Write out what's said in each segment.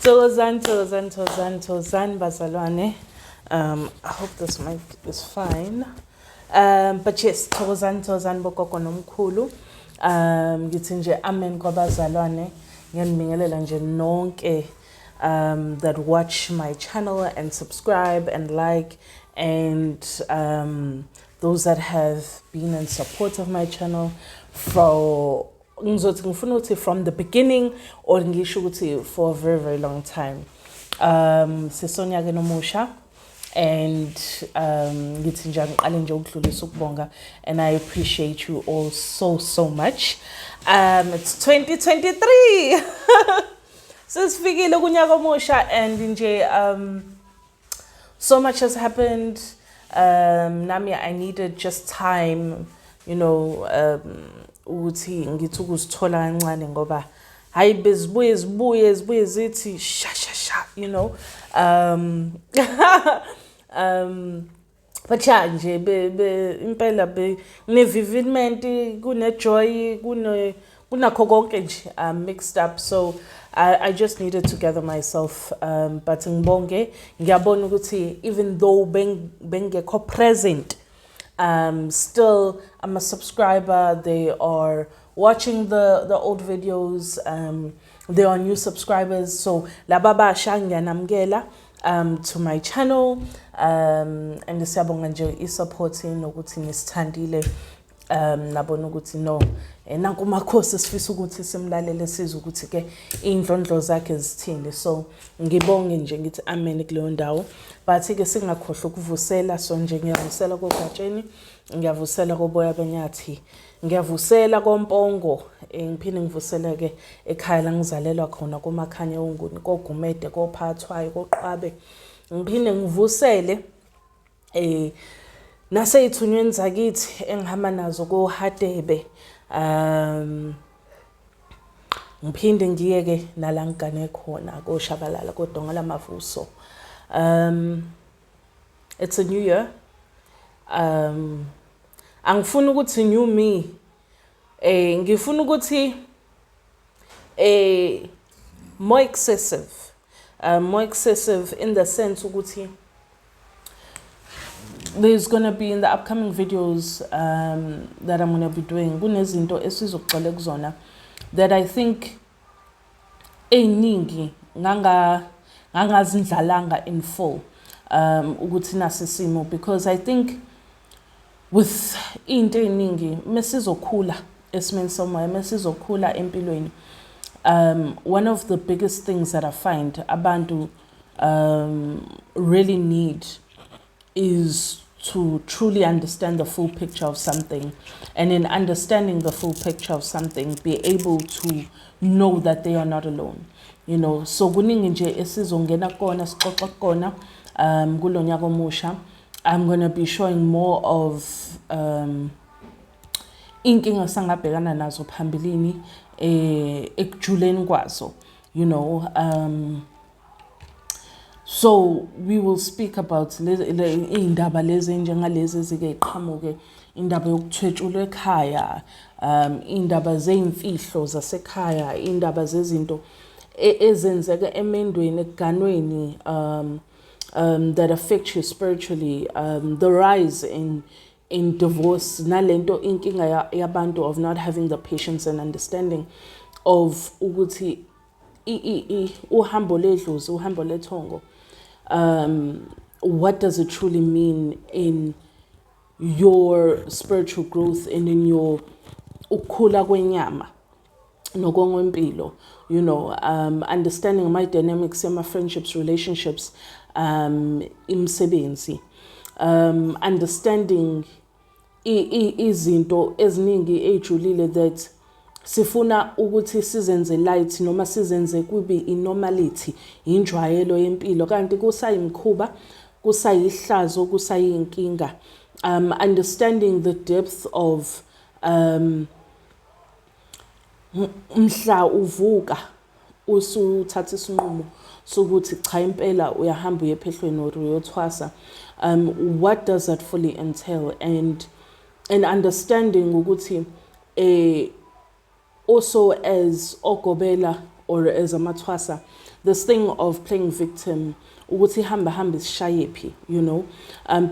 Thokozani, thokozani, thokozani, thokozani bazalwane. I hope this mic is fine. But yes, thokozani, thokozani bogogo nomkhulu. Ngithi nje amen kwabazalwane. Ngiyanibingelela nje nonke that watch my channel and subscribe and like, and those that have been in support of my channel for, ngizothi, ngifuna ukuthi from the beginning or ngisho ukuthi for a very, very long time. Sisonyakeni omusha and ngithi nje angiqale nje ukudlulisa ukubonga, and I appreciate you all so, so much. It's 2023, sesifikile kunyaka omusha, and nje so much has happened. Nami I needed just time ukuthi ngithi ukuzithola kancane, ngoba hayi, bezibuye zibuye zibuye zithi sha sha sha. But yeah nje, be impela be kune-vivilment, kune-joy, kunakho konke nje mixed up, so I just needed to gather myself. But ngibonge, ngiyabona ukuthi even though bengekho present, still I'm a subscriber. They are watching the old videos. There are new subscribers, so laba basha ngiyanamukela to my channel, and siyabonga nje i-support nokuthi nisithandile, nabona ukuthi no, nanku umakhosi, sifisa ukuthi simlalele, sizwe ukuthi ke iy'ndlondlo zakhe zithini. So ngibonge nje, ngithi amen kuleyo ndawo. But ke singakhohlwa ukuvusela. So nje ngiyavusela koGatsheni, ngiyavusela koboya benyathi, ngiyavusela koMpongo, ngiphinde ngivusele-ke ekhaya la ngizalelwa khona, koMakhanya oNguni, koGumede, koPhathwayo, koQwabe. Ngiphinde ngivusele nasey'thunyweni zakithi engihamba nazo koHadebe. Ngiphinde ngiye-ke nala ngigane khona, koShabalala, koDonga Lamavuso. It's a new year. Angifuni ukuthi new me, ngifuna ukuthi more excessive, more excessive in the sense ukuthi there's gonna be, in the upcoming videos that I'm gonna be doing, kunezinto esizogxila kuzona that I think ey'ningi ngangazindlalanga in full, ukuthi nasi isimo, because I think with into ey'ningi mesizokhula esimeni somoya, mesizokhula empilweni, one of the biggest things that I find abantu really need is to truly understand the full picture of something, and in understanding the full picture of something, be able to know that they are not alone. So kuningi nje esizongena kukona, sixoxa kukona kulo nyaka omusha. I'm going to be showing more of inkinga sangabhekana nazo phambilini, ekujuleni kwazo. So we will speak about iy'ndaba lezi enjengalezi ezike y'qhamuke, indaba yokuthwetshulwa ekhaya, iy'ndaba zey'mfihlo zasekhaya, iy'ndaba zezinto ezenzeka emendweni, ekuganweni, that affect you spiritually, the rise in divorce, nalento inkinga yabantu of not having the patience and understanding of ukuthi uhambo ledlozi, uhambo lethongo, what does it truly mean in your spiritual growth and in your ukukhula kwenyama nokonkwempilo, understanding my dynamics, my friendships, relationships, imisebenzi, understanding izinto eziningi ey'julile that sifuna ukuthi sizenze light noma sizenze kube i-normality, injwayelo yempilo, kanti kusayimkhuba, kusayihlazo, kusayinkinga. Understanding the depth of mhla uvuka usuthatha isinqumo sokuthi cha, impela uyahamba uye ephehlweni or uyothwasa, what does that fully entail, and understanding ukuthi also as ogobela or as amathwasa, This thing of playing victim, ukuthi hamba hamba isishayephi,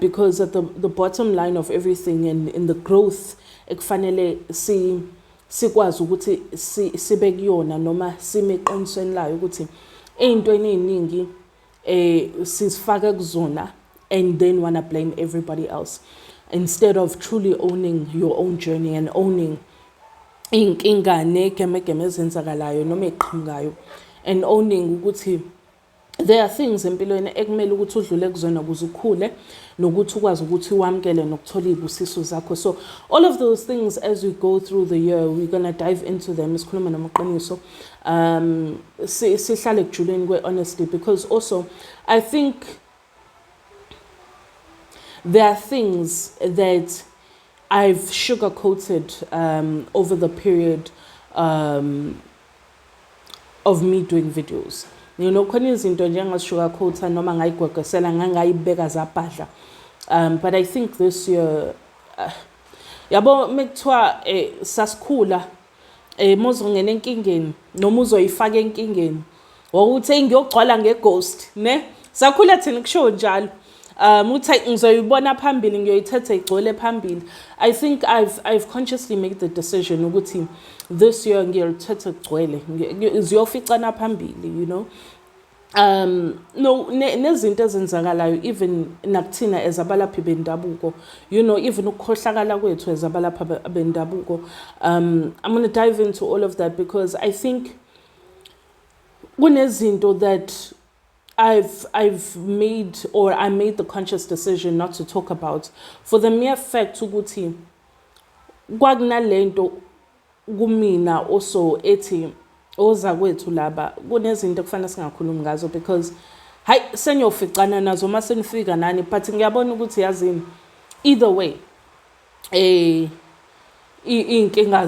because at the bottom line of everything and in the growth ekufanele si sikwazi ukuthi sibe kuyona noma sime eqinisweni layo, ukuthi ey'ntweni ey'ningi sisifaka kuzona and then wanna blame everybody else instead of truly owning your own journey and owning iy'nkinga negemegeme ezenzakalayo noma ey'qhamukayo, and owning ukuthi there are things empilweni ekumele ukuthi udlule kuzona ukuze ukhule nokuthi ukwazi ukuthi wamukele nokuthola iy'busiso zakho. So all of those things, as we go through the year, we're gonna dive into them. Sikhuluma namaqiniso, sihlale ekujuleni kwe-honesty, because also I think there are things that I've sugar-coated over the period of me doing videos. Khona izinto nje engazisugarcoata noma ngayigwegwesela, ngangayibeka zabhadla. But I think this year, yabo, mekuthiwa sasikhula, muzongena enkingeni noma uzoyifaka enkingeni, wokuthi ngiyogcwala ngeghost, ne? Sakhula thina kusho njalo. Uthi ngizoyibona phambili, ngiyoyithatha igcwele phambili. I think I've consciously made the decision ukuthi this year ngiyolithatha igcwele, ziyoficana phambili. No, nezinto ezenzakalayo even nakuthina as abalaphi bendabuko, even ukukhohlakala kwethu as abalaphi bendabuko. I'm going to dive into all of that because I think kunezinto that I've made, or I made the conscious decision not to talk about, for the mere fact ukuthi kwakunalento kumina also ethi oza kwethu laba kunezinto ekufanele singakhulumi ngazo, because hayi, seniyoficana nazo mase nifika nani. But ngiyabona ukuthi, yazini, either way iy'nkinga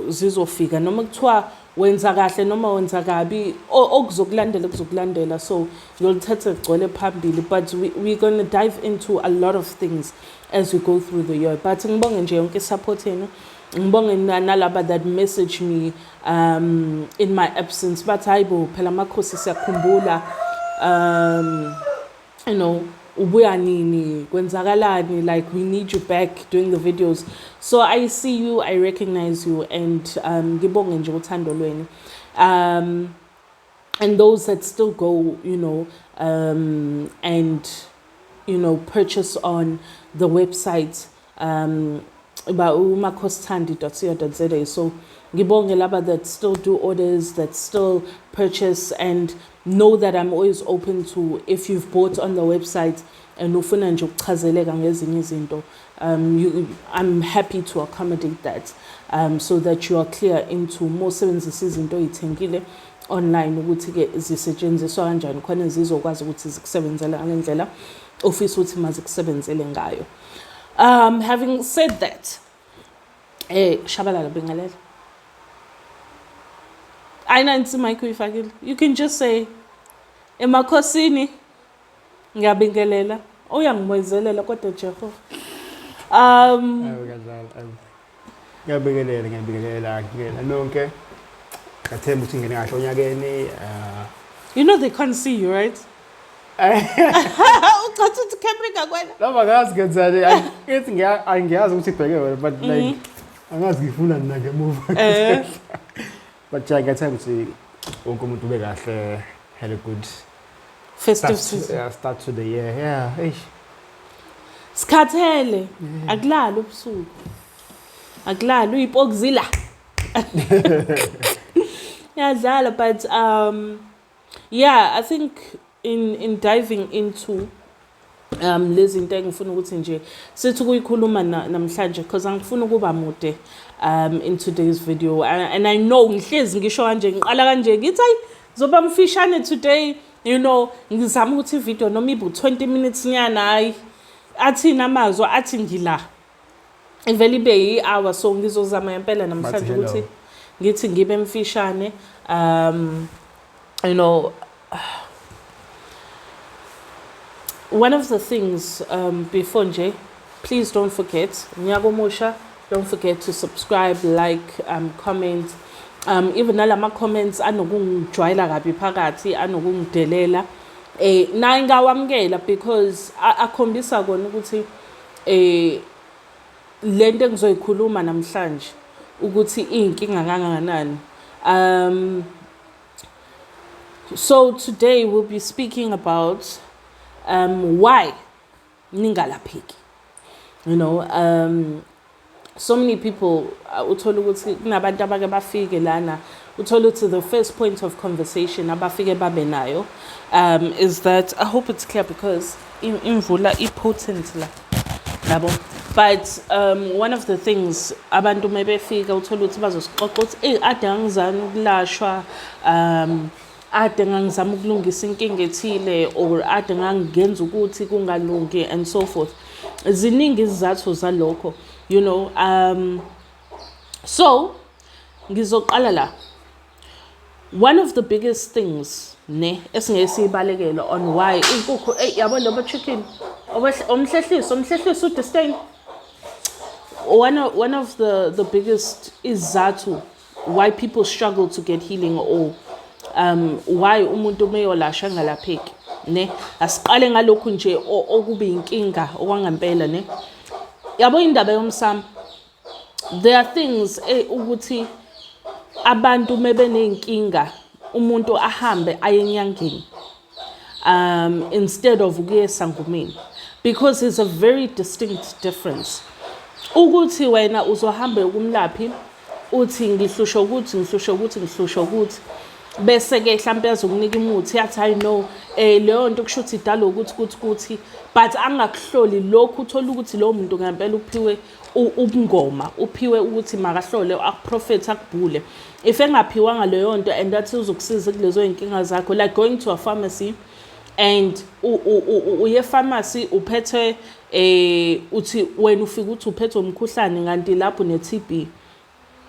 zizofika, noma kuthiwa wenza kahle noma wenza kabi, okuzokulandela kuzokulandela. So ngiyolithatha ligcwele phambili, but we're going to dive into a lot of things as we go through the year. But ngibonge nje yonke i-support yenu, ngibonge nalaba that message me in my absence, but hayi bo, phela Makhosi siyakhumbula, ubuya nini, kwenzakalani, like we need you back doing the videos. So I see you, I recognize you, and ngibonge nje uthando lwenu, and those that still go and purchase on the website, ba umakhosithandi.co.za. So ngibonge laba that still do orders, that still purchase, and know that I'm always open to, if you've bought on the website and ufuna nje ukuchazeleka ngezinye izinto, I'm happy to accommodate that, so that you are clear into mosebenzisa izinto oyithengile online ukuthi ke zisetshenziswa kanjani, khona zizokwazi ukuthi zikusebenzele ngendlela ofisa ukuthi mazikusebenzele ngayo. Having said that, Shabalala, bingelela. Ayinansi mic uyifakile. You can just say emakhosini ngiyabingelela. Uyangimoyizelela kodwa Jehova. Awu, ngiyadlala, awu. Ngiyabingelela, ngiyabingelela, ngiyabingelela nonke. Ngathemba ukuthi ngene kahle onyakeni. You know they can't see you, right? Ucathi uthi camera kwena. Laba ngazi ngenzani, ngithi angiyazi ukuthi ibheke wena, but like angazi ngifuna nina ngemuva. But yeah, ngiyathemba ukuthi wonke umuntu ube kahle, had a good festive start, season. Yeah, start to the year. Yeah, eish. Sikhathele. Akulali ubusuku. Akulali uyipokuzila. Yadlala, but yeah, I think in diving into lezi zinto engifuna ukuthi nje sithi ukuyikhuluma namhlanje, because angifuni ukuba mude in today's video, and I know ngihlezi ngisho kanje, ngiqala kanje ngithi ayi, zoba mfishane today, ngizama ukuthi ivideo noma ibu 20 minutes nyana, hayi, athini amazwi athi ngila ivele ibe yi-hour. So ngizozama ngempela namhlanje Bathi hello. Ukuthi ngithi ngibe mfishane. One of the things, before nje, please don't forget, unyaka omusha, don't forget to subscribe, like, comment. Even nalama comments anokungijwayela kabi phakathi, anokungidelela, naye ngawamukela because akhombisa kona ukuthi lento engizoyikhuluma namhlanje ukuthi iyinkinga kangakanani. So today we'll be speaking about why ningalapheki. So many people, uthola ukuthi kunabantu abake bafike lana, uthola ukuthi the first point of conversation abafike babe nayo is that, I hope it's clear because imvula i-potent la, yabo, but one of the things abantu mebefika, uthola ukuthi bazosixoxa ukuthi, "Eyi, ade ngangizama ukulashwa, ade ngangizama ukulungisa inkinga ethile, or ade ngangenza ukuthi kungalungi," and so forth. Ziningi izizathu zalokho. So ngizoqala la. One of the biggest things, ne, esingeke siyibalekele on why inkukhu, ey, yabo, lobo chicken omhlehliso, omhlehliso udistain, one of the biggest izathu why people struggle to get healing or why umuntu meyolashwa angalapheki, ne, asiqale ngalokhu nje okube inkinga okwangempela, ne, yabo, indaba yomsamo. There are things ukuthi abantu mebeney'nkinga, umuntu ahambe aye enyangeni instead of ukuya esangomeni, because there's a very distinct difference ukuthi wena uzohambe kumlaphi uthi, "Ngihlushwa ukuthi, ngihlushwa ukuthi, ngihlushwa ukuthi," bese-ke mhlampe azokunika umuthi, yathi, "Hayi, no, leyo nto kusho ukuthi idala ukuthi kuthi kuthi," but angakuhloli lokhu. Uthola ukuthi lowo muntu ngempela uphiwe ubungoma, uphiwe ukuthi makahlole, akuprofethe, akubhule. If engaphiwanga leyo nto and athi uzokusiza kulezo y'nkinga zakho, like going to a pharmacy and uye pharmacy uphethe, uthi wena ufika uthi uphethwe umkhuhlane, kanti lapho une-TB.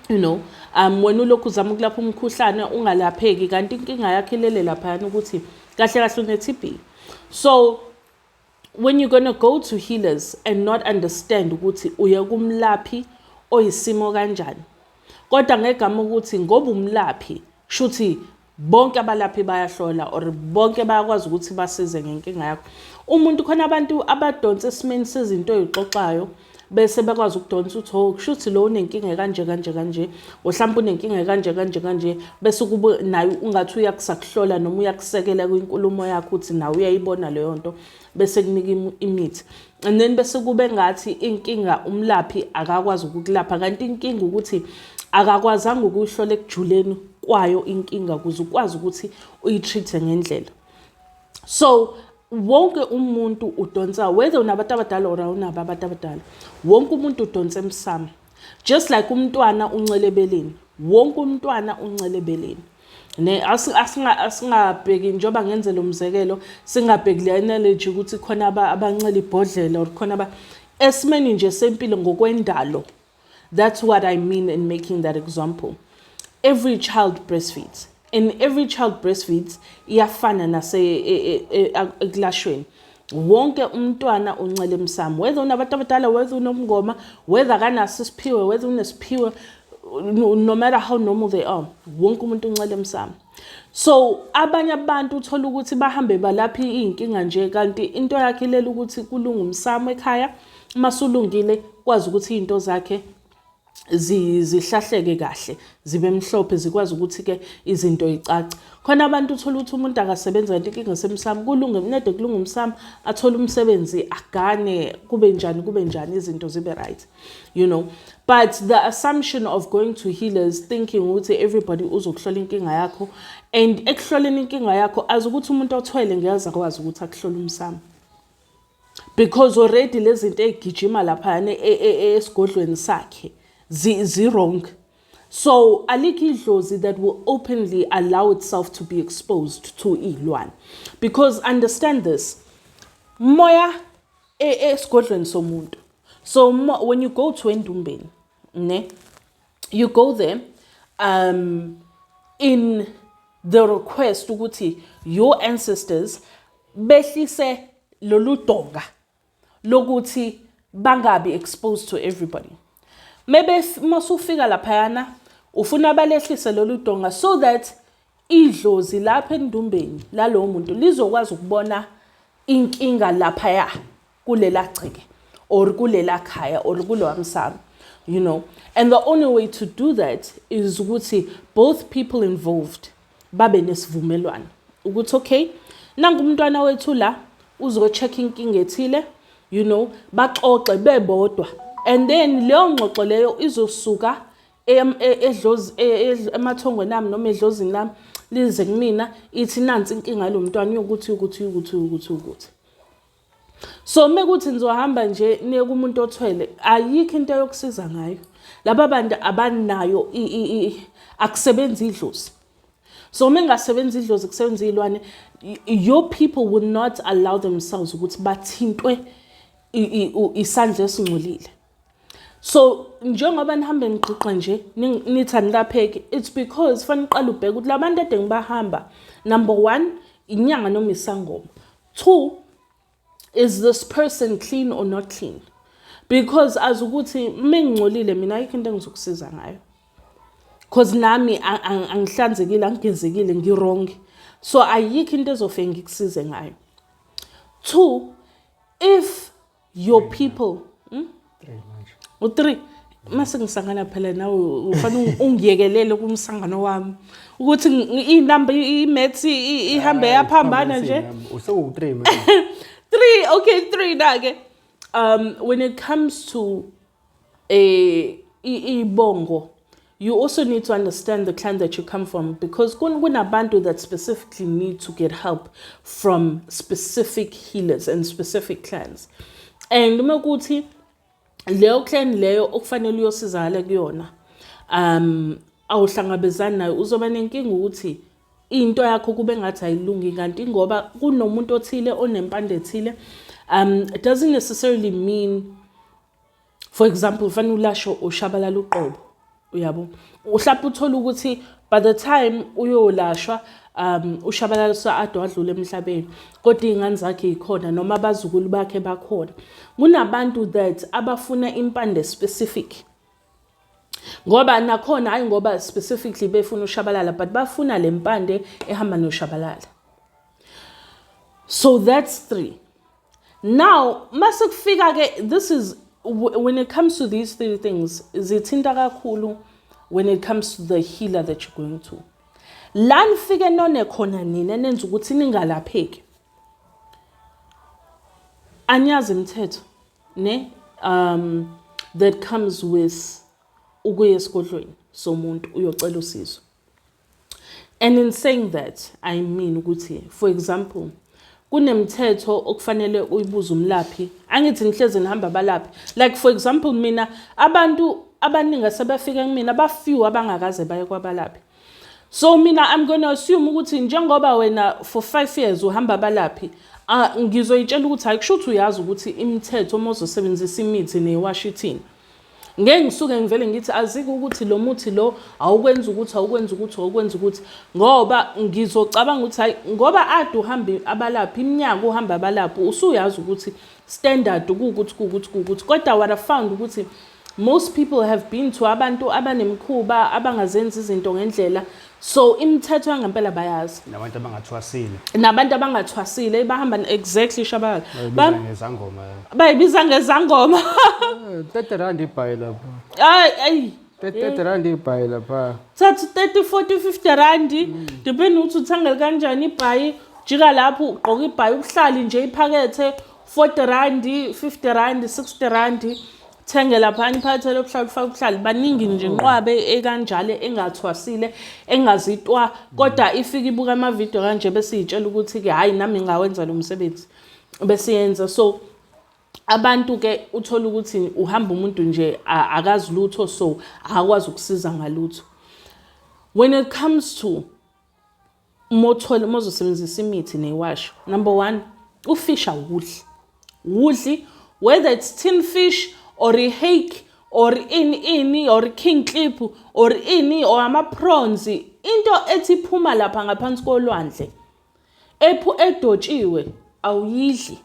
Wena ulokhu uzama ukulapha umkhuhlane ungalapheki, kanti inkinga yakho ilele laphayana ukuthi kahle kahle une-TB. So when you're gonna go to healers and not understand ukuthi uye kumlaphi oyisimo kanjani, kodwa ngegama ukuthi ngoba umlaphi, shuthi bonke abalaphi bayahlola or bonke bayakwazi ukuthi basize ngenkinga yakho umuntu. Khona abantu abadonsa esimeni sezinto ey'xoxayo, bese bekwazi ukudonsa ukuthi, "Oh, kushuthi lo unenkinga kanje kanje kanje, mhlawumbe unenkinga kanje kanje kanje," bese kube naye ungathi uyakusakuhlola noma uyakusekela kwinkulumo yakho, ukuthi nawe uyayibona leyo nto, bese kunika imithi, and then bese kube ngathi inkinga umlaphi akakwazi ukukulapha, kanti inkinga ukuthi akakwazanga ukuyihlola ekujuleni kwayo inkinga ukuze ukwazi ukuthi uyi-treat-e ngendlela. So wonke umuntu udonsa, whether unabantu abadala or awunabo abantu abadala, wonke umuntu udonsa emsamo, just like umntwana uncele ebeleni, wonke umntwana uncele ebeleni, ne. Asingabheki njengoba ngenze lo mzekelo, singabheki le analogy ukuthi khona abancela ibhodlela or khona esimeni nje sempilo ngokwendalo. That's what I mean in making that example. Every child breastfeeds, and every child breastfeeds iyafana nase ekulashweni. Wonke umntwana uncele emsamo, whether unabantu abadala, whether unomngoma, whether akanaso isiphiwe, whether unesiphiwe, no matter how normal they are, wonke umuntu uncele emsamo. So abanye abantu uthola ukuthi bahambe balapha iy'nkinga nje, kanti into yakhe ilela ukuthi kulunga umsamo ekhaya. Uma sulungile, kwazi ukuthi iy'nto zakhe zihlahleke kahle, zibe mhlophe, zikwazi ukuthi-ke izinto yicace. Khona abantu uthola ukuthi umuntu akasebenzi, kanti inkinga esemsamo. Kulunge nede, kulunga umsamo, athole umsebenzi, agane, kube njani kube njani, izinto zibe right. But the assumption of going to healers thinking ukuthi everybody uzokuhlola inkinga yakho, and ekuhloleni inkinga yakho, azi ukuthi umuntu othwele ngeke akwazi ukuthi akuhlole umsamo, because already lezi zinto ey'gijima laphayana esigodlweni sakhe zi-wrong. So alikho idlozi that will openly allow itself to be exposed to iy'lwane, because understand this, moya esigodlweni somuntu. So when you go to endumbeni, ne, you go there in the request ukuthi your ancestors behlise lolu donga lokuthi bangabi exposed to everybody. Maybe masufika laphayana Ufuna balehlise lolu donga so that idlozi lapha endumbeni lalowo muntu lizokwazi ukubona inkinga laphaya kulela gceke or kulela khaya or kulowa msamo. And the only way to do that is ukuthi both people involved babe nesivumelwano ukuthi, okay, nangu umntwana wethu la uzo-check inkinga ethile, baxoxe bebodwa, and then leyo ngxoxo leyo izosuka edlozi emathongweni ami noma edlozini lami, lize kumina, ithi nansi inkinga yalo mntwana, yokuthi ukuthi ukuthi ukuthi ukuthi. So mekuthi nizohamba nje niye kumuntu othwele, ayikho into yokusiza ngayo. Laba bantu abanayo, akusebenzi idlozi. So uma engasebenzi idlozi, kusebenza iy'lwane, your people will not allow themselves ukuthi bathintwe isandla esingcolile. So njengoba nihambe nigqigqa nje, nithi anilapheki, it's because fanele uqale ubheke ukuthi labantu ade ngibahamba, number one, inyanga noma isangoma, two, is this person clean or not clean? Because azi ukuthi mengingcolile mina, ayikho into engizokusiza ngayo, cause nami angihlanzekile, angigezekile, ngi-wrong, so ayikho into ezofike ngikusize ngayo. Two, if your people, Three manje. U-three mase ngisangana phela nawe, ufanele ungiyekelele kumsangano wami ukuthi iy'namba, i-maths ihambe yaphambana nje. Usewu-three manje. Three, okay, three na-ke. When it comes to ibongo, you also need to understand the clan that you come from, because kunabantu that specifically need to get help from specific healers and specific clans, and uma kuthi leyo clan leyo okufanele uyosizakala kuyona awuhlangabezani nayo, uzoba nenkinga ukuthi into yakho kube ngathi ayilungi, kanti ngoba kunomuntu othile onempande ethile. It doesn't necessarily mean, for example, fanele ulasho ushabalala uqobo, uyabo? Uhlapha uthola ukuthi by the time uyolashwa, ushabalala ade wadlula emhlabeni, kodwa iy'ngane zakhe yikhona noma abazukulu bakhe bakhona. Kunabantu that abafuna impande specific, ngoba nakhona hayi ngoba specifically befuna ushabalala, but bafuna le mpande ehamba noshabalala. So that's three. Now mase kufika ke, this is when it comes to these three things, zithinta kakhulu when it comes to the healer that you're going to. La nifike none khona nina nenza ukuthi ningalapheki, aniyazi imithetho ne that comes with ukuya esigodlweni somuntu uyocela usizo. And in saying that, I mean ukuthi, for example, kunemithetho okufanele uyibuze umlaphi. Angithi nihlezi nihamba abalaphi? Like, for example, mina abantu abaningi asebefika kumina, ba-few abangakaze baye kwabalaphi. So mina I'm going to assume ukuthi njengoba wena for 5 years uhamba abalaphi, ngizoyitshela ukuthi hayi, kusho ukuthi uyazi ukuthi imithetho uma uzosebenzisa imithi newashi ithini. Ngeke ngisuke ngivele ngithi azike ukuthi lo muthi lo awukwenza ukuthi, awukwenza ukuthi, awukwenza ukuthi, ngoba ngizocabanga ukuthi hayi, ngoba ade uhambe abalaphi iminyaka, uhamba abalaphi, usuyazi ukuthi standard kuwukuthi, kuwukuthi, kuwukuthi. Kodwa what I found ukuthi most people have been to abantu abanemikhuba, abangazenzi izinto ngendlela, so imithetho yangempela bayazi. Nabantu abangathwasile. Nabantu abangathwasile bahamba, exactly, shabalala. Bayibiza ngezangoma. Bayibiza ngezangoma. R30 ibhayi lapha. Ay ay. R30 ibhayi lapha. Thatha 30, 40, 50 randi, depend ukuthi uthengele kanjani ibhayi. Jika lapho ugqoka ibhayi, ubuhlali nje, iphakethe R40, R50, R60. Thenge laphana iphakethe lobuhlali, ufake ubuhlali. Baningi nje inqwabe ekanjalo engathwasile, engazitwa, kodwa ifike ibuka amavidiyo kanje bese iy'tshela ukuthi-ke hhayi, nami ngingawenza lo msebenzi, bese yenza. So abantu ke uthola ukuthi uhamba umuntu nje akazi lutho, so akakwazi ukusiza ngalutho. When it comes to mothola uma uzosebenzisa imithi neyiwasho, number one, ufish awudli, wudli, whether it's tin fish or i-hake or ini ini or kingklip or ini or ama-prawns, into ethi iphuma lapha ngaphansi kolwandle ephu edotshiwe, awuyidli.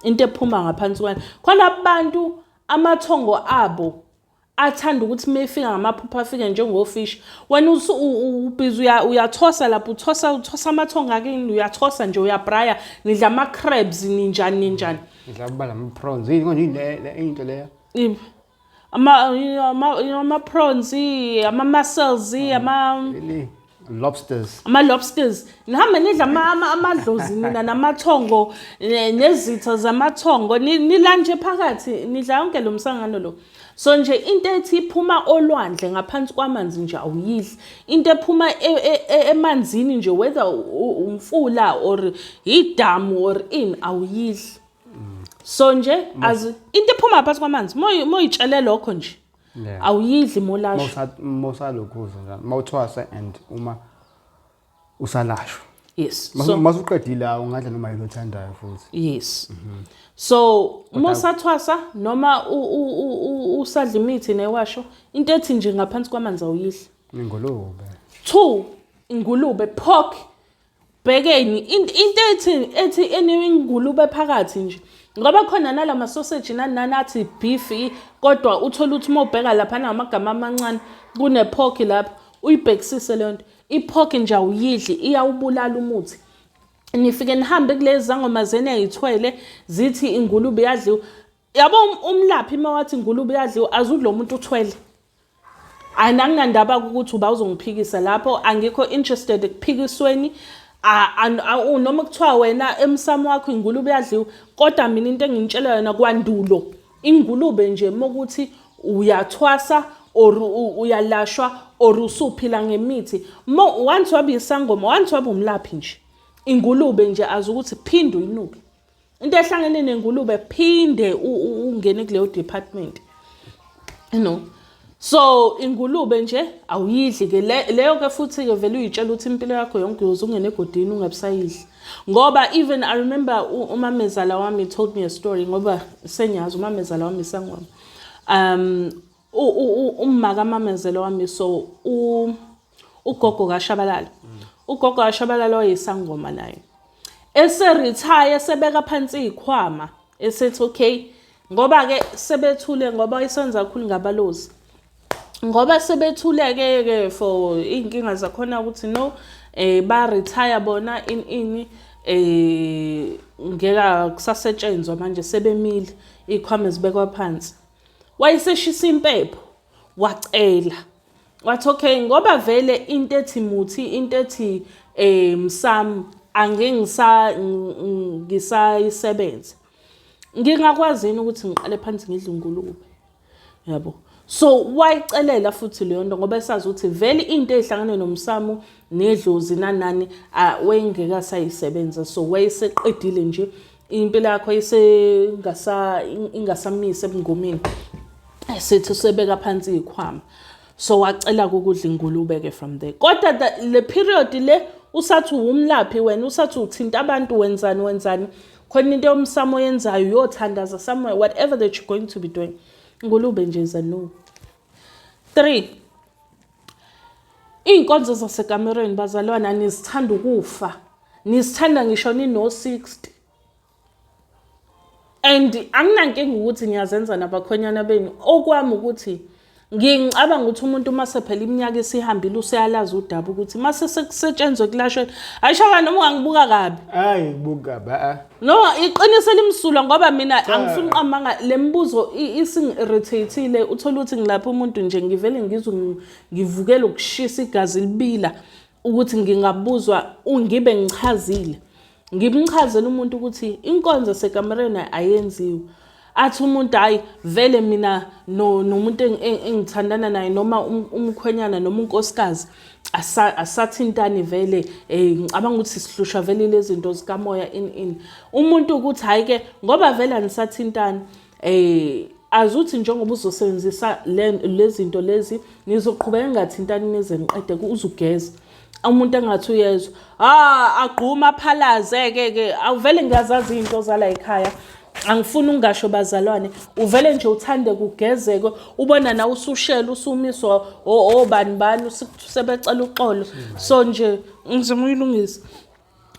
Into ephuma ngaphansi kwani, khona abantu amathongo abo. Athanda ukuthi uma efika ngamaphupho afike njengofishi. Wena ubhizi uyathosa lapho, uthosa uthosa amathongo akini, uyathosa nje uyabraya, nidla ama-crabs ninjani ninjani. Nidla kuba nama-prawns. Yini konje yini le into leyo? Ama-prawns, ama-mussels, ama lobsters. Ama-lobsters. Nihambe nidla amadlozi nina namathongo nezitha zamathongo nilanje phakathi nidla yonke lo msangano lo. So nje into ethi iphuma olwandle ngaphansi kwamanzi nje awuyidli. Into ephuma emanzini nje whether umfula or idamu or in awuyidli. So nje as into ephuma ngaphansi kwamanzi moyitshele lokho nje awuyidli molasho. Mawusalokhuza njalo mawuthwasa and uma usalashwa. Yes. So masuqedile ungadla noma yini othandayo futhi. Yes. So musathwasa noma usadla imithi newasho into ethi nje ngaphansi kwamanzi awuyidli. Ingulube. 2 ingulube pork. Bhekeni into ethi eningulube phakathi nje. Ngoba khona nalama sausage nanathi beef kodwa uthola ukuthi uma ubheka lapha namagama amancane kune pork lapha uyibhekisise leyo nto. I-pork nje awuyidli iyawubulala umuthi. Nifike nihambe kulezi zangoma zenu eyithwele zithi ingulube iyadliwa. Yabo umlaphi uma wathi ingulube iyadliwa azudla umuntu uthwele. Anginandaba ukuthi uba uzongiphikisa lapho, angikho interested ekuphikisweni. Noma kuthiwa wena emsamo wakho ingulube iyadliwa, kodwa mina into engintshela yona kwandulo ingulube nje mokuthi uyathwasa or uyalashwa or usuphila ngemithi. Once wabe isangoma, once wabe umlaphi nje, ingulube nje azi ukuthi phinde uyinuke. Into ehlangene nengulube phinde ungene kuleyo department. You know. So ingulube nje awuyidli ke leyo ke futhi ke vele uyitshela ukuthi impilo yakho yonke uyoze ungene egodini ungabusayidli. Ngoba even I remember umamezala wami told me a story ngoba sengiyazi umamezala wami isangoma. Umma kamamezala wami so ugogo kaShabalala. Ugogo kaShabalala wayesangoma naye. Ese retire sebeka phansi izikhwama esethi okay ngoba ke sebethule ngoba isenza kakhulu ngabalozi. Ngoba sebethule ke ke for inkinga zakhona ukuthi no ba retire bona in ngeke kusasetshenzwa manje sebemile izikhwama zibekwa phansi. Wayeseshisa impepho wacela wathi okay ngoba vele into ethi muthi into ethi msam angeke ngisayisebenze ngingakwazi yini ukuthi ngiqale phansi ngidle ingulube yabo. So wayicelela futhi leyo nto ngoba esazi ukuthi vele into ezihlangene nomsamo nedlozi nanani wayengeke asayisebenza. So wayeseqedile nje impilo yakho ingasamisa ebungomeni esithi usebeka phansi izikhwama. So wacela ukudla ingulube ke from there. Kodwa le period le usathi umlaphi wena usathi uthinta abantu wenzani wenzani khona into yomsamo oyenzayo uyothandaza somewhere whatever that you're going to be doing ingulube nje is a no. 3 Iy'nkonzo zasekamerweni bazalwana nizithanda ukufa, nizithanda ngisho nino-60. And anginankinga ukuthi niyazenza nabakhonyana benu. Okwami ukuthi ngicabanga ukuthi umuntu uma sephela iminyaka esihambile useyalazi udaba ukuthi mase sekusetshenzwe kulashweni. Ayishaka noma ungangibuka kabi. Hayi buka ba. No, iqiniso elimsulwa ngoba mina angifuni uqambanga le mibuzo isingi-irritate-ile. Uthola ukuthi ngilapha umuntu nje ngivele ngizwe ngivukela ukushisa igazi libila ukuthi ngingabuzwa ngibe ngichazile. Ngimchazela umuntu ukuthi inkonzo sekamereni ayenziwe. Athi umuntu hayi vele mina nomuntu engithandana naye noma umkhwenyana noma unkosikazi asathintani vele ngicabanga ukuthi sihlushwa vele lezi zinto zikamoya in umuntu ukuthi hayi ke ngoba vele anisathintani azuthi njengoba uzosebenzisa lezi zinto lezi nizoqhubeka ningathintani nize niqede uzugeza. Umuntu engathi uyezwa agquma aphalaze ke ke awuvele ngiyazazi izinto zala ekhaya. Angifuni ungasho bazalwane uvele nje uthande kugezeke ubona na usushela usumiswa obani bani sebecela uxolo. So nje ngizama uyilungisa.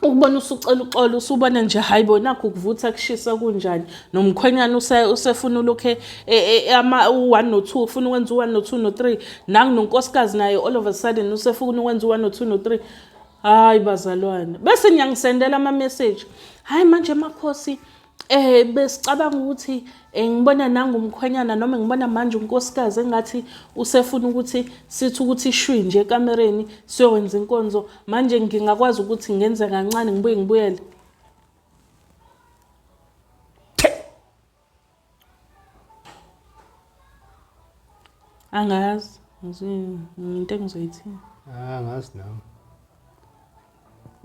Ukubona usucela uxolo usubona nje hayi bo nakho kuvutha kushisa kunjani nomkhwenyana usefuna ulokhu e, e, e, ama u-1 no-2 ufuna ukwenza u-1 no-2 no-3 nangu nonkosikazi naye all of a sudden usefuna ukwenza u-1 no-2 no-3. Hayi bazalwane, bese niyangisendela ama-message, hayi manje makhosi besicabanga ukuthi ngibona nangu umkhwenyana noma ngibona manje unkosikazi engathi usefuna ukuthi sithi ukuthi shwi nje ekamereni siyokwenza inkonzo, manje ngingakwazi ukuthi ngenze kancane ngibuye ngibuyele. Angazi, into engizoyithini. Ah, angazi nami.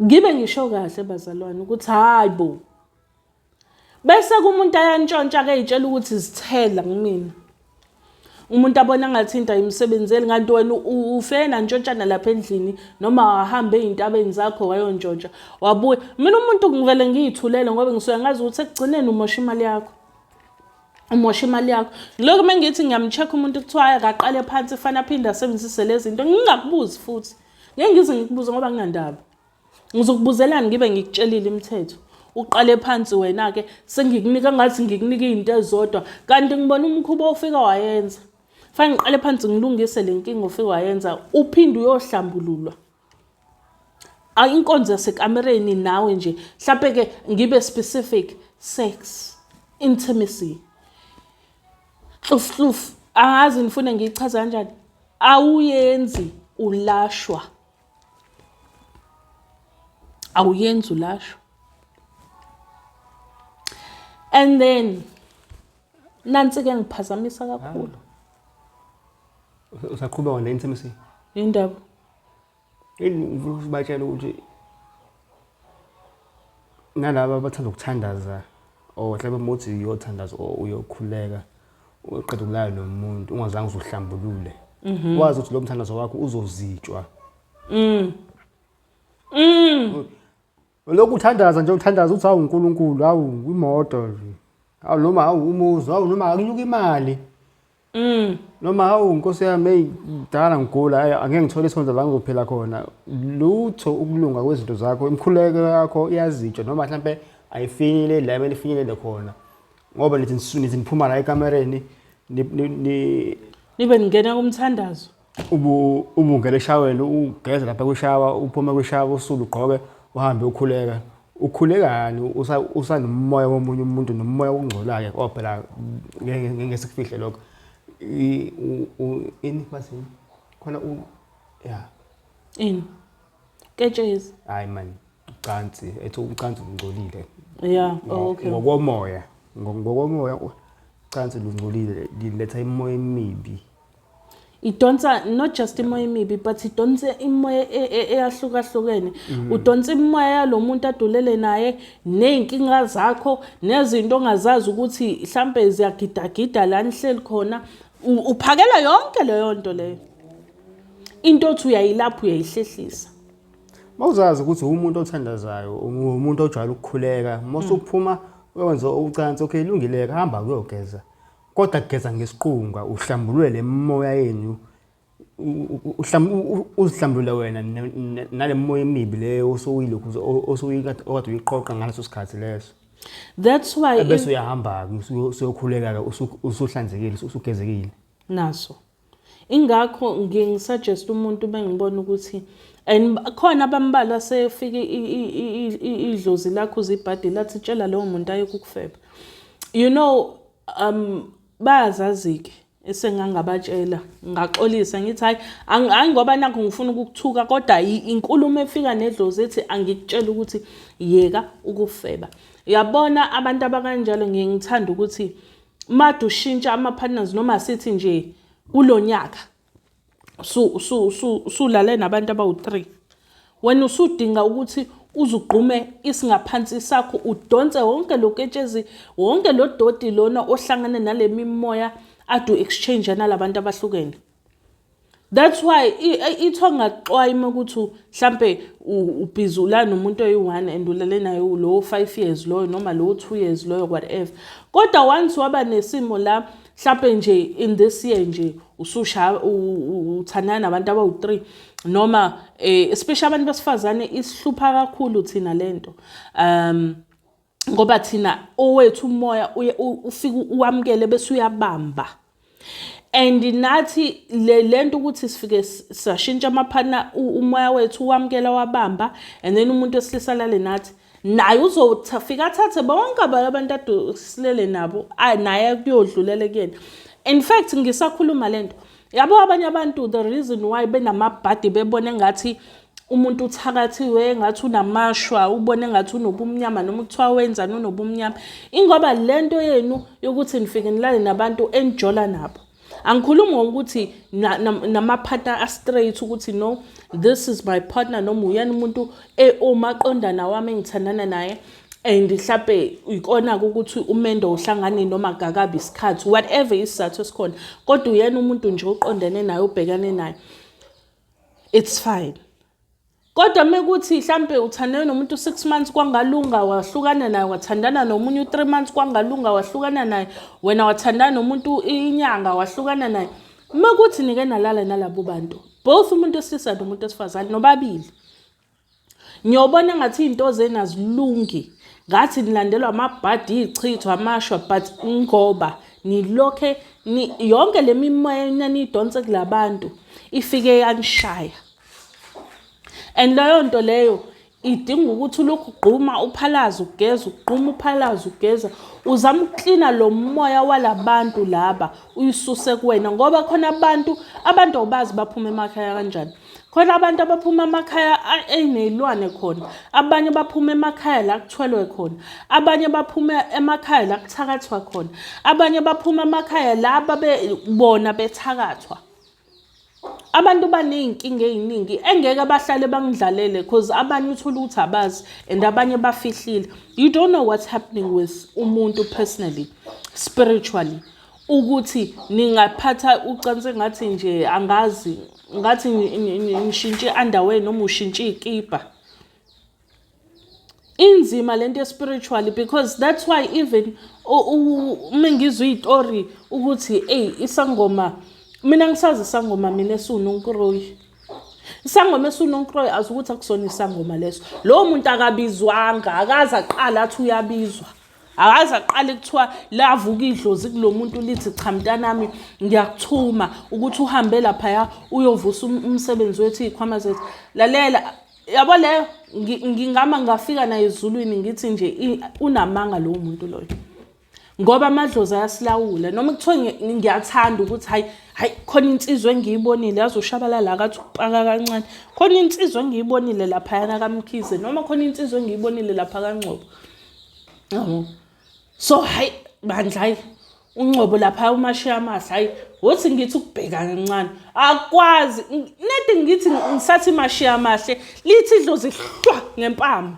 Ngibe ngisho kahle bazalwane ukuthi hayi bo. Bese kumuntu ayantshontsha ke eyitshela ukuthi zithela kumina. Umuntu abona ngathi into ayimsebenzeli kanti wena ufike nantshontshana lapha endlini noma wahambe ey'ntabeni zakho wayontshontsha wabuya. Mina umuntu ngivele ngiyithulele ngoba ngisuke ngazi ukuthi ekugcineni umosha imali yakho. Umosha imali yakho. Ngilokhu uma ngithi ngiyam-check umuntu kuthiwa hhayi akaqale phansi fanele aphinde asebenzise lezi zinto ngingakubuzi futhi. Ngeke ngize ngikubuze ngoba nginandaba. Ngizokubuzelani ngibe ngikutshelile imithetho. Uqale phansi wena-ke sengikunika ngathi ngikunika iy'nto ezodwa kanti ngibona umkhuba ofika wayenza. Fanele ngiqale phansi ngilungise le nkinga ofika wayenza uphinde uyohlambululwa. Inkonzo yasekamereni nawe nje mhlampe-ke ngibe specific, sex, intimacy, hluf hluf, angazi nifune ngiyichaze kanjani. Awuyenzi ulashwa. Awuyenzi ulashwa. And then nansi ke ngiphazamisa kakhulu. Usaqhubeka ne-intimacy? Indaba. Yini ngifuna ukubatshela ukuthi nalaba abathanda ukuthandaza or mhlawumbe uma uthi uyothandaza or uyokhuleka uqeda ukulala nomuntu ungazange uzuhlambulule, wazi ukuthi lo mthandazo wakho uzozitshwa. Lokhu uthandaza nje uthandaza uthi hawu uNkulunkulu, hawu imoto nje, hawu noma hawu umuzi, hawu noma akunyuka imali. Noma hawu Nkosi yami, hey dala ngigula, hayi angeke ngithole isondlo la ngizophila khona. Lutho ukulunga kwezinto zakho, imikhuleko yakho iyazitshwa noma mhlampe ayifinyeleli la emele ifinyelele khona. Ngoba nithi nithi niphuma la ekamereni nibe ningena kumthandazo. Ubu ubungena eshaweni ugeze lapha kwishawa, uphume kwishawa usule ugqoke uhambe ukhuleka. Ukhulekani usanomoya womunye umuntu nomoya okungcolayo oh phela ngeke ngeke sikufihle lokho. Ini bathini? Khona u ya. Ini? Ketshezi. Hayi man, ucansi, ethi ucansi lungcolile. Yeah, oh, okay. Ngokomoya, ngokomoya ucansi lungcolile, liletha imoya emibi. Idonsa not just imoya emibi but idonsa imoya eyahlukahlukene. Udonsa imoya yalomuntu adulele naye nezinkinga zakho nezinto ongazazi ukuthi mhlambe ziyagidagida la nihleli khona. Uphakela yonke leyo nto leyo. Into othi uyayilapha uyayihlehlisa. Mawuzazi ukuthi umuntu othandazayo, umuntu ojwayele ukukhuleka, mawusuphuma uyokwenza ucansi, okay lungile, hamba uyogeza. Kodwa geza ngesiqunga uhlambulule le moya yenu, uzihlambulule wena nale moya emibi leyo osuyilokhu osuyikade okade uyiqoqa ngaleso sikhathi leso. That's why bese uyahamba-ke usuyokhuleka-ke usuhlanzekile usugezekile. Naso. Ingakho ngiye ngisuggest umuntu bengibona ukuthi and khona abambalwa sefike idlozi lakho uzibhadi lathi tshela lowo muntu aye kukufeba. You know bayazazi-ke esengangabatshela ngaxolisa ngithi hayi hayi ngoba nakho ngifuna ukukuthuka kodwa inkulumo efika nedlozi ethi angikutshela ukuthi yeka ukufeba. Yabona abantu abakanjalo ngiye ngithanda ukuthi made ushintsha ama-partners noma sithi nje kulonyaka sulale nabantu abawu-3, wena usudinga ukuthi uzugqume isingaphansi sakho udonse wonke lo ketshezi wonke lo doti lona ohlangane nale mimoya adu exchange nalabantu abahlukene. That's why ithiwa ngaxwayi uma ukuthi mhlampe ubhizi ulala nomuntu oyi-1 and ulale naye lowo 5 years loyo noma lowo 2 years loyo whatever. Kodwa once waba nesimo la mhlampe nje in this year nje usushaya uthandana nabantu abawu-3, Noma especially abantu besifazane isihlupha kakhulu thina lento. Ngoba thina owethu umoya uye ufike uwamukele bese uyabamba. And nathi le lento ukuthi sifike sashintsha ama-partner, umoya wethu uwamukela wabamba, and then umuntu wesilisa alale nathi, naye uzofika athathe bonke abantu ade silele nabo, naye kuyodlulela kuyena. In fact, ngisakhuluma lento, yabo, abanye abantu, the reason why benamabhadi, bebona engathi umuntu uthakathiwe, engathi unamashwa, ubone engathi unobumnyama, noma kuthiwa wenzani unobumnyama, ingoba lento yenu yokuthi nifike nilale nabantu enijola nabo. Angikhulumi ngokuthi nama-partner a-straight, ukuthi no, this is my partner, noma uyena umuntu omaqondana wami engithandana naye, and mhlampe ikona-ke ukuthi umendo uhlangane noma kakabi isikhathi, whatever isizathu esikhona, kodwa uyena umuntu nje oqondene naye, ubhekane naye, it's fine. Kodwa mekuthi mhlampe uthandane nomuntu 6 months, kwangalunga, wahlukana naye, wathandana nomunye u3 months, kwangalunga, wahlukana naye, wena wathandana nomuntu inyanga, wahlukana naye, mekuthi nike nalala nalabo bantu both, umuntu wesilisa nomuntu wesifazane, nobabili, ngiyobona ngathi iy'nto zenu azilungi, ngathi nilandelwa amabhadi, iy'chitho, amashwa, but ngoba nilokhe yonke le mimoya enaniyidonse kulabantu ifike yanishaya. And leyo nto leyo idinga ukuthi ulokhu ugquma, uphalaze, ugeza, ugquma, uphalaze, ugeza, uzama ukuklina lo moya walabantu laba, uyisuse kuwena. Ngoba khona abantu awubazi baphuma emakhaya kanjani. Khona abantu abaphuma emakhaya eney'lwane khona, abanye baphuma emakhaya la kuthwelwe khona, abanye baphuma emakhaya la kuthakathwa khona, abanye baphuma emakhaya la babe bona bethakathwa. Abantu baney'nkinga ey'ningi engeke bahlale bangidlalele, cause abanye uthole ukuthi abazi and abanye bafihlile. You don't know what's happening with umuntu personally, spiritually, ukuthi ningaphatha ucansi engathi nje angazi, ngathi nishintshe underwear noma ushintshe iy'kibha. Inzima lento ye-spiritually, because that's why even uma ngizwa iy'tori ukuthi eyi, isangoma, mina ngisazi isangoma mina esiwunonkuroyi, isangoma esiwunonkuroyi, azi ukuthi akusona isangoma leso. Lowo muntu akabizwanga, akaze aqala athi uyabizwa, akaze aqale kuthiwa lavuka idlozi kulo muntu lithi, "Cha mntanami, ngiyakuthuma ukuthi uhambe laphaya uyovusa umsebenzi wethu, iy'khwama zethu." Lalela, yabo, leyo ngingama ngafika naye ezulwini, ngithi nje unamanga lowo muntu loyo, ngoba amadlozi ayasilawula. Noma kuthiwa ngiyathanda ukuthi hayi hayi, khona insizwa engiyibonile, yazi uShabalala akathi ukupaka kancane, khona insizwa engiyibonile laphayana kaMkhize, noma khona insizwa engiyibonile lapha kaNgcobo, yabo, so hayi bandla, hayi uNgcobo lapha umashiya amahle, hayi wothi ngithi ukubheka kancane, akwazi nedi ngithi ngisathi mashiya amahle, lithi idlozi hlwa ngempama,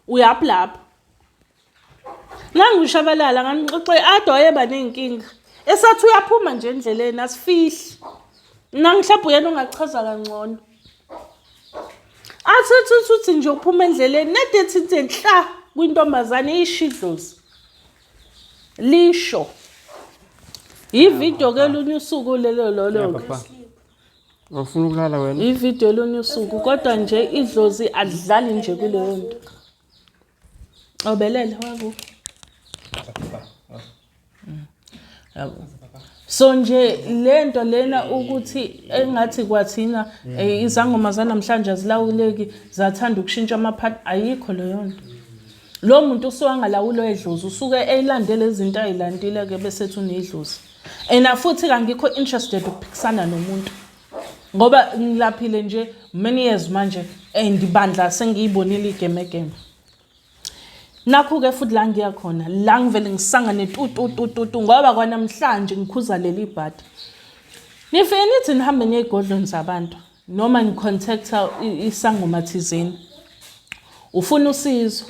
uyaphi lapho? NanguShabalala nganixoxe ade wayeba ney'nkinga, esathi uyaphuma nje endleleni, asifihli nangihlabhe, uyena ongachaza kangcono, athi uthi uthi nje uphuma endleleni, nede ethi nje nhla kwintombazane, isho idlozi lisho. Ividiyo ke lunye usuku lelo lolo. Papa. Ufuna ukulala wena? Ividiyo lunye usuku, kodwa nje idlozi alidlali nje kuleyo nto. Obelele waku. Yabo. So nje lento lena ukuthi engathi kwathina izangoma zanamhlanje azilawuleki, zathanda ukushintsha amaphathi, ayikho leyo nto. Lo muntu usuke angalawulwa edlozi, usuke eyilandele izinto ayilandile ke bese ethi unedlozi. And futhi kangikho interested ukuphikisana nomuntu. Ngoba ngilaphile nje many years manje and bandla sengiyibonile igemegeme. Nakho-ke futhi la ngiya khona, la ngivele ngisangane tu tu tu tu tu, ngoba kwanamhlanje ngikhuza leli bhadi. Nifike nithi nihambe niye ey'godlweni zabantu noma ni-contacta isangoma thizeni. Ufuna usizo.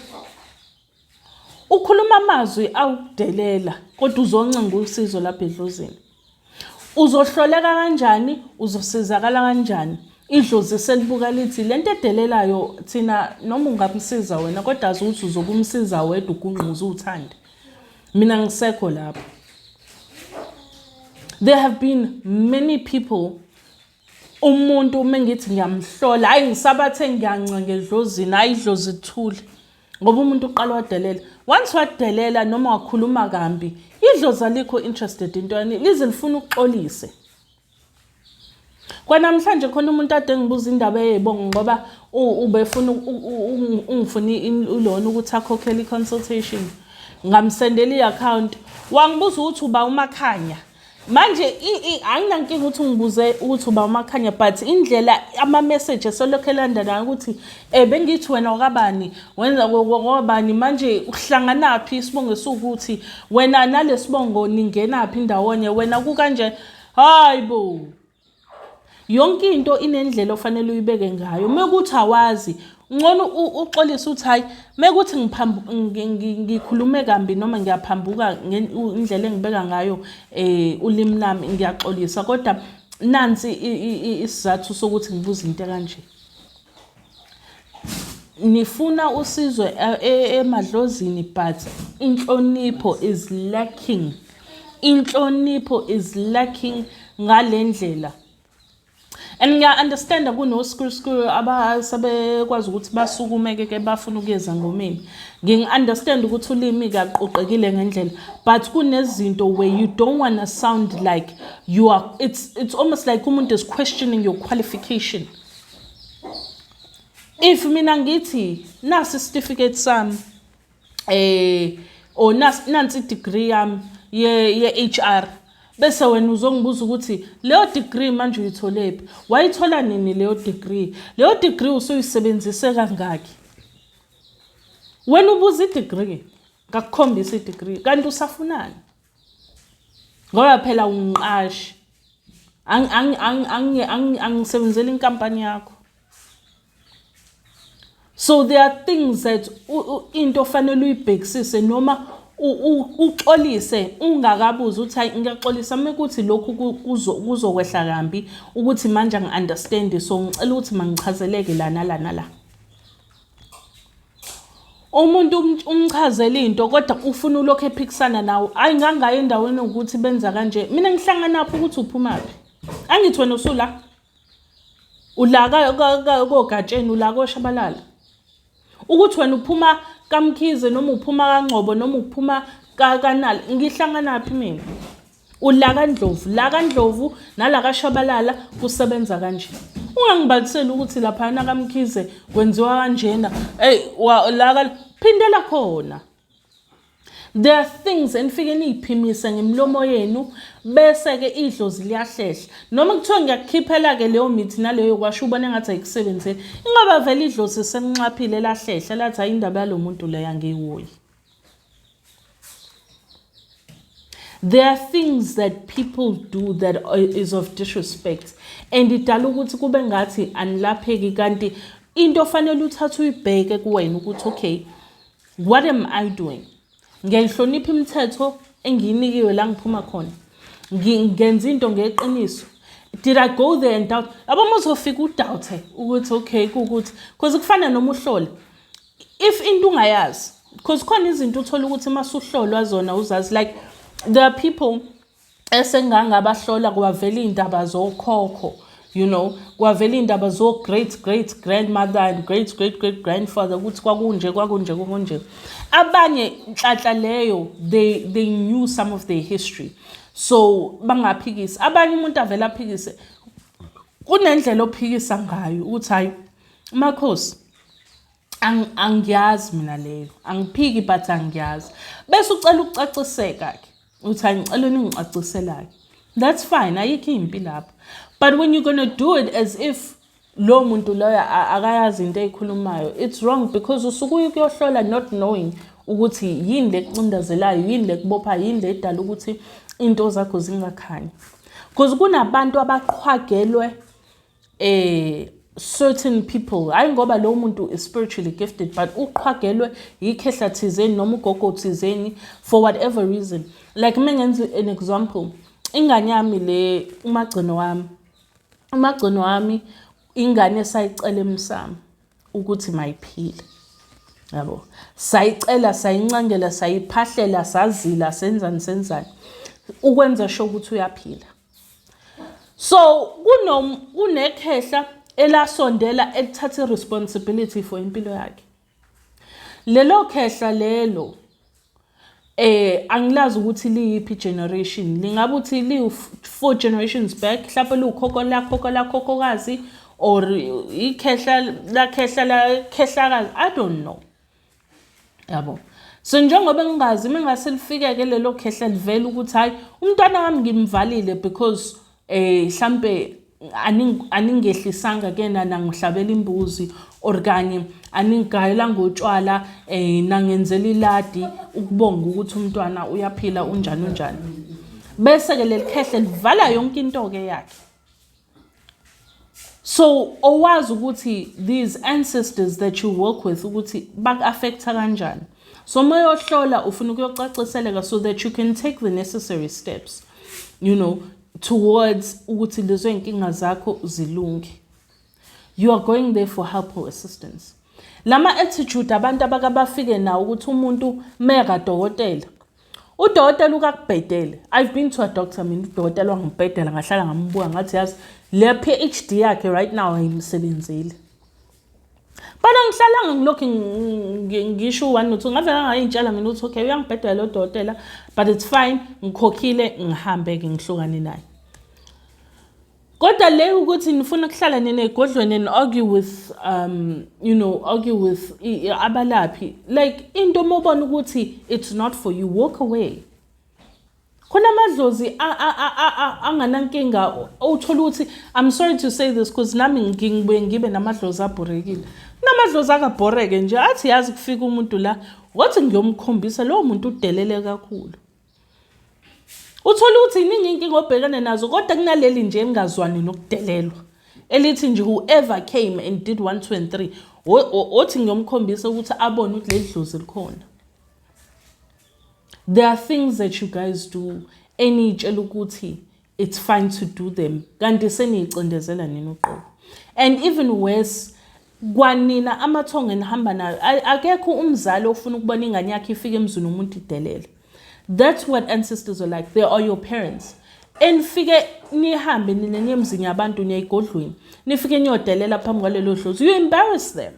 Ukhuluma amazwi awukudelela, kodwa uzoncenga usizo lapha edlozini. Uzohloleka kanjani? Uzosizakala kanjani? Idlozi selibuka lithi lento edelelayo thina, noma ungamsiza wena, kodwa azi ukuthi uzokumsiza wedwa ugungquza uthande. Mina ngisekho lapho. There have been many people. Umuntu uma ngithi ngiyamhlola, hhayi ngisabathe ngiyancenga edlozini, hhayi idlozi lithule. Ngoba umuntu uqala wadelela. Once wadelela noma wakhuluma kambi, idlozi alikho interested intweni, lize lifuna ukuxolise. Kwanamhlanje khona umuntu ade ngibuza indaba eyibongo ngoba ubefuna ungifuna ulona ukuthi akhokhele i-consultation. Ngamsendela i-account. Wangibuza ukuthi uba uMakhanya. Manje anginankinga ukuthi ungibuze ukuthi uba uMakhanya but indlela ama-message eselokhu elandelayo ukuthi bengithi wena wakabani wenza ngobani manje uhlanganaphi isibongo esiwukuthi wena nalesibongo ningenaphi ndawonye wena kukanje. Hayi bo, yonke into inendlela ofanele uyibeke ngayo. Mekuthi awazi, ngcono uxolise uthi hayi, mekuthi ngikhulume kambi noma ngiyaphambuka indlela engibeka ngayo ulimi lami, ngiyaxolisa, kodwa nansi isizathu sokuthi ngibuze into kanje. Nifuna usizo emadlozini but inhlonipho is lacking. Inhlonipho is lacking ngale ndlela. And ngiya-understand-a kuno-school school abasebekwazi ukuthi basukume-ke ke bafuna ukuyeza ngomeni. Ngingi-understand ukuthi ulimi kaqoqekile ngendlela, but kunezinto where you don't wanna sound like you are, it's almost like umuntu is questioning your qualification. If mina ngithi nasi isitifiketi sami or nansi i-degree yami ye-HR, bese wena uzongibuza ukuthi leyo degree manje uyitholephi, wayithola nini leyo degree, leyo degree usuyisebenzise kangaki? Wena ubuza i-degree, ngakukhombisa i-degree, kanti usafunani? Ngoba phela ungiqashi, angisebenzeli inkampani yakho. So there are things that into ofanele uyibhekisise noma uxolise ungakabuzi ukuthi hayi ngiyaxolisa mekuthi lokhu kuzokwehla kambi ukuthi manje angi-understand, so ngicela ukuthi mangichazeleke la nala nala. Umuntu umchazela into kodwa ufuna ulokhu ephikisana nawe. Hayi ngangaye endaweni ukuthi benza kanje. Mina ngihlanganaphi ukuthi uphumaphi? Angithi wena usula. Ula koGatsheni, ula koShabalala. Ukuthi wena uphuma kaMkhize noma uphuma kaNgcobo noma uphuma kaNala, ngihlanganaphi mina? Ula kaNdlovu, la kaNdlovu nala kaShabalala kusebenza kanje. Ungangibaliseli ukuthi laphana kaMkhize kwenziwa kanjena. Ey, la phindela khona. There are things enifike niyiphimise ngemilomo yenu bese-ke idlozi liyahlehla. Noma kuthiwa ngiyakukhiphela-ke leyo mithi naleyo kwasho ubone engathi ayikusebenzeli. Ingoba vele idlozi selinxaphile lahlehla lathi hayi indaba yalo muntu leyo angiyihoyi. There are things that people do that is of disrespect and idala ukuthi kube ngathi anilapheki, kanti into ofanele uthathe uyibheke kuwena ukuthi okay, what am I doing? Ngiyayihlonipha imithetho engiyinikiwe la ngiphuma khona. Ngenza into ngeqiniso. Did I go there and doubt? Yabo uma uzofika udoubt ukuthi okay kuwukuthi, because kufana noma uhlole. If into ungayazi, because khona izinto uthola ukuthi masuhlolwa zona uzazi, like there are people esengangabahlola kwavela iy'ndaba zokhokho, you know, kwavela iy'ndaba zo-great great grandmother and great great great grandfather ukuthi kwakunje kwakunje kwakunje. Abanye nhlanhla leyo they knew some of their history, so bangaphikisi. Abanye umuntu avele aphikise, kunendlela ophikisa ngayo ukuthi hayi makhosi angiyazi mina leyo, angiphiki but angiyazi, bese ucela ukucaciseka ke uthi angicela ningicacisela-ke, that's fine, ayikho impi lapho. But when you're gonna do it as if lo muntu loyo akayazi into eyikhulumayo, it's wrong, because usuke uye ukuyohlola not knowing ukuthi yini le kucindezelayo, yini le kubophayo, yini le edala ukuthi into zakho zingakhanyi. Because kunabantu abaqhwagelwe certain people, hayi ngoba lowo muntu is spiritually gifted, but uqhwagelwe yikhehla thizeni noma ugogo thizeni for whatever reason. Like mengenza an example, ingane yami le, umagcino wami, umagcino wami, ingane esayicela emsamo ukuthi mayiphile, yabo, sayicela, sayincangela, sayiphahlela, sazila, senzani senzani ukwenza sure ukuthi uyaphila. So kunekhehla elasondela elithatha i-responsibility for impilo yakhe. Lelo khehla lelo angilazi ukuthi liyiphi generation, lingabe uthi liwu four generations back, mhlawumbe liwukhokho lakhokho lakhokhokazi or ikhehla lakhehla lakhehlakazi, I don't know. Yabo. So njengoba ngingazi mengase lifike-ke lelo khehla livele ukuthi hayi umntwana wami ngimvalile because mhlambe aningehlisanga kena nangihlabela imbuzi or kanye aningigayelanga utshwala nangenzela iladi ukubonga ukuthi umntwana uyaphila unjani unjani. Bese ke leli khehle livala yonke into ke yakhe. So owazi ukuthi these ancestors that you work with ukuthi baku-affecta kanjani. So uma uyohlola ufuna ukuyocaciseleka so that you can take the necessary steps, towards ukuthi lezo y'nkinga zakho zilunge. You are going there for help or assistance. Lama attitude abantu abake bafike nawo ukuthi umuntu mekadokotela, udokotela ukakubhedele. I've been to a doctor mina, udokotela wangibhedela, ngahlala ngambuka ngathi yazi le PhD yakhe right now ayimsebenzeli. But angihlalanga ngilokhu ngisho u-one no-two, ngavele ngayiy'tshela mina ukuthi okay uyangibhedela lo dokotela, but it's fine, ngikhokhile, ngihambe-ke ngihlukane naye. Kodwa le ukuthi nifuna ukuhlala nina ey'godlweni and argue with argue with abalaphi, like into uma ubona ukuthi it's not for you, walk away. Khona amadlozi anganankinga, uthola ukuthi, I'm sorry to say this because nami ngibuye ngibe namadlozi abhorekile. Kunamadlozi akabhoreke nje, athi yazi kufika umuntu la, wathi ngiyomkhombisa lowo muntu udelele kakhulu. Uthola ukuthi iningi inkinga obhekene nazo, kodwa kunaleli nje elingazwani nokudelelwa, elithi nje whoever came and did 1 2 and 3, othi ngiyomkhombisa ukuthi abone ukuthi leli dlozi likhona. There are things that you guys do eniyitshela ukuthi it's fine to do them, kanti seniyicindezela nina uqobo. And even worse, kwanina amathongo enihamba nayo, akekho umzali ofuna ukubona ingane yakhe ifike emzini umuntu idelele. That's what ancestors are like. They are your parents. Enifike nihambe nina niye emzini yabantu, niye egodlweni, nifike niyodelela phambi kwalelo dlozi, you embarrass them.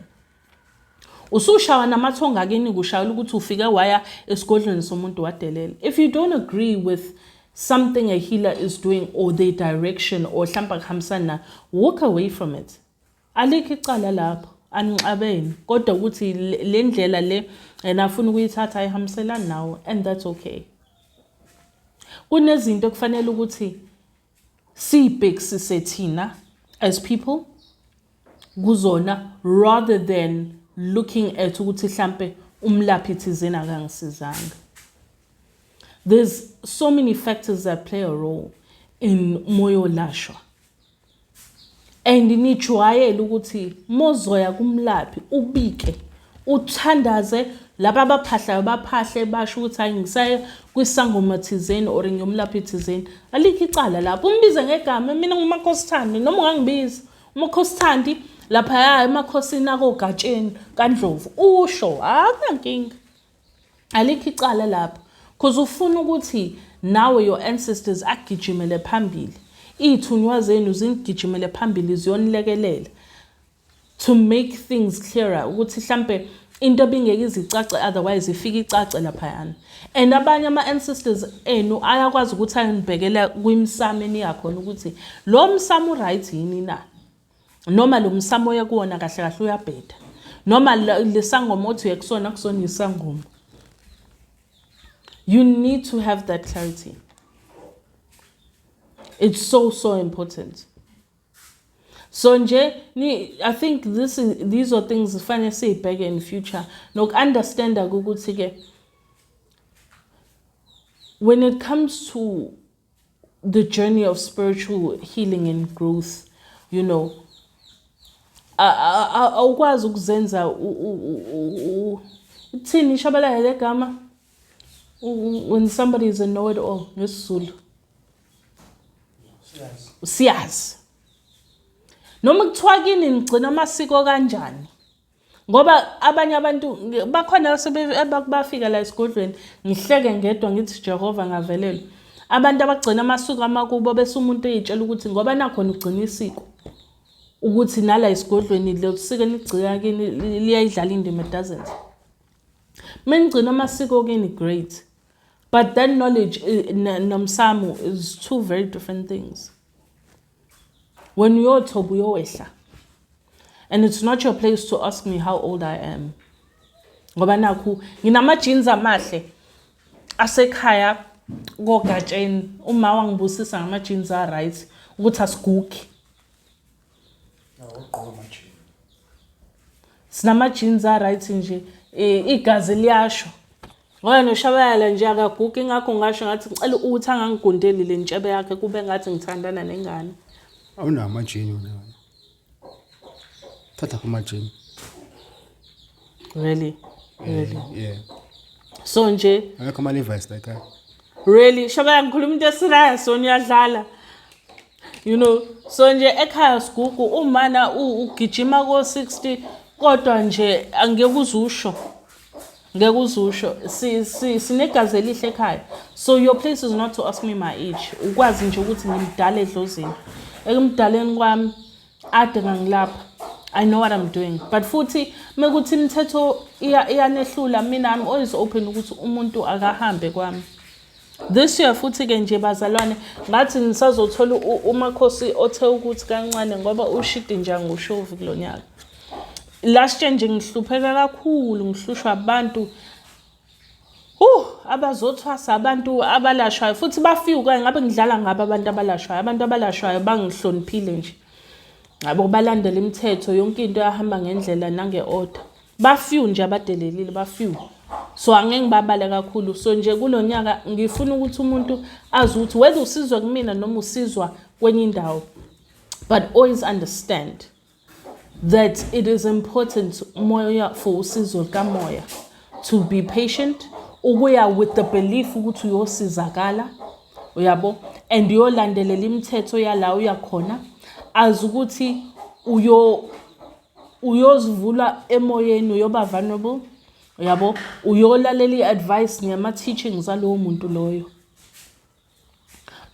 Usushawa namathongo akini kushayela ukuthi ufike waya esigodlweni somuntu wadelela. If you don't agree with something a healer is doing or their direction or mhlawumbe akuhambisani nayo, walk away from it. Alikho icala lapho, anixabene, kodwa ukuthi le ndlela le yena afuna ukuyithatha ayihambiselani nawe, and that's okay. Kunezinto ekufanele ukuthi siyibhekisise thina as people kuzona, rather than looking at ukuthi mhlambe umlaphi thizeni akangisizanga. There's so many factors that play a role in moyolashwa, and nijwayele ukuthi mozoya kumlaphi ubike, uthandaze, laba abaphahlayo baphahle, basho ukuthi hayi ngisaya kwisangoma thizeni or ngiyomlaphi thizeni. Alikho icala lapho, umbize ngegama, mina nguMakhosi Thandi, noma ungangibiza uMakhosi Thandi laphaya emakhosini akoGatsheni kaNdlovu, usho akunankinga, alikho icala lapho, because ufuna ukuthi nawe your ancestors agijimele phambili, iy'thunywa zenu zingigijimele phambili ziyonilekelela to make things clearer, ukuthi mhlambe into ebingeke izicace otherwise ifike icace laphayana. And abanye ama-ancestors enu ayakwazi ukuthi ayonibhekela kwimsamo eniyakhona ukuthi lo msamo u-right yini na, noma lo msamo oye kuwona kahle kahle uyabheda, noma lesangoma othi uye kusona kusona isangoma. You need to have that clarity. It's so so important. So nje I think these are things fanele siyibheke in future, noku-understanda ukuthi ke when it comes to the journey of spiritual healing and growth, awukwazi ukuzenza ithini ishabalala legama when somebody is a know it all ngesiZulu, siyazi noma kuthiwa kini nigcina amasiko kanjani, ngoba abanye abantu bakhona bafika la esigodlweni, ngihleke ngedwa ngithi Jehova ngavelelwa. Abantu abagcina amasiko amakubo bese umuntu eyitshela ukuthi ngoba nakhona ugcina isiko ukuthi nala esigodlweni lo siko enigcina kini liyayidlala indima, it doesn't. Menigcina amasiko kini, great, but that knowledge nomsamo is two very different things. When uyothoba uyowehla, and it's not your place to ask me how old I am, ngoba nakhu nginama-jeans amahle asekhaya koGatsheni. Uma wangibusisa ngama-jeans a-right ukuthi asigugi. Awugqoka manje. Sinama-jeans a-right nje, igazi liyasho ngoba noshabalala nje akagugi. Ingakho ngasho ngathi ngicela ukuthi angangigundeli le ntshebe yakhe kube ngathi ngithandana nengane. Awunawo amajini wena. Thatha kumajini. Really, really? Yeah. So nje Akekho ama-Levi's la ekhaya. Really, shabaya, ngikhuluma into eserious, wona uyadlala. So nje ekhaya sigugu umana ugijima ko-60 kodwa nje angeke uzusho, ngeke uzusho. Sinegazi elihle ekhaya, so your place is not to ask me my age. Ukwazi nje ukuthi ngimdala edlozini, ekumdaleni kwami ade ngangilapha. I know what I'm doing, but futhi mekuthi imithetho iyanehlula, mina I'm always open ukuthi umuntu akahambe kwami. This year futhi-ke nje bazalwane, ngathi nisazothola umakhosi othe ukuthi kancane ngoba ushidi nje angushovi kulo nyaka. Last year nje ngihlupheka kakhulu, ngihlushwa abantu abazothwasa, abantu abalashwayo futhi bafike ngabe ngidlala ngabo. Abantu abalashwayo, abantu abalashwayo bangihloniphile nje yabo, balandela imithetho, yonke into yahamba ngendlela nange-order. Ba-few nje abadelelile, ba-few, so angeke ngibabale kakhulu. So nje kulo nyaka ngifuna ukuthi umuntu azi ukuthi whether usizwa kumina noma usizwa kwenye indawo, but always understand that it is important moya for usizo likamoya to be patient, ukuya with the belief ukuthi uyosizakala, uyabo, and uyolandelela imithetho yala uyakhona, azi ukuthi uyozivula emoyeni, uyoba vulnerable, uyabo, uyolalela i-advice nama-teachings alowo muntu loyo,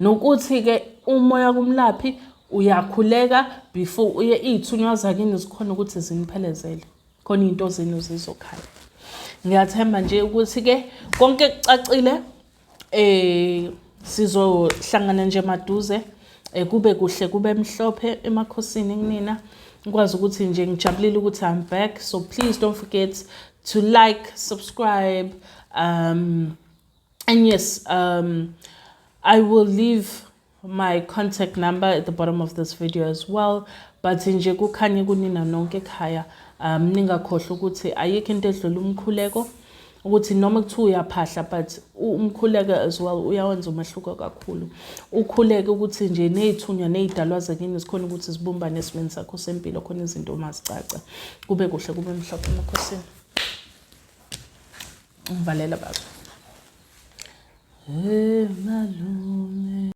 nokuthi-ke umoya kumlaphi uyakhuleka before uye. Iy'thunywa zakini zikhona ukuthi ziniphelezele khona, iy'nto zenu zizokhala. Ngiyathemba nje ukuthi-ke konke kucacile. Sizohlangana nje maduze, kube kuhle, kube mhlophe emakhosini kunina. Ngikwazi ukuthi nje ngijabulile ukuthi I'm back, so please don't forget to like, subscribe, and yes, I will leave my contact number at the bottom of this video as well. But nje kukhanye kunina nonke ekhaya. Ningakhohlwa ukuthi ayikho into edlula umkhuleko, ukuthi noma kuthiwa uyaphahla, but umkhuleko as well uyawenza umehluko kakhulu. Ukhuleke ukuthi nje ney'thunywa ney'dalwa zakini zikhona ukuthi zibumbane esimeni sakho sempilo, khona izinto uma zicaca, kube kuhle, kube mhlophe emakhosini. Ngivalela baba. Hey malume.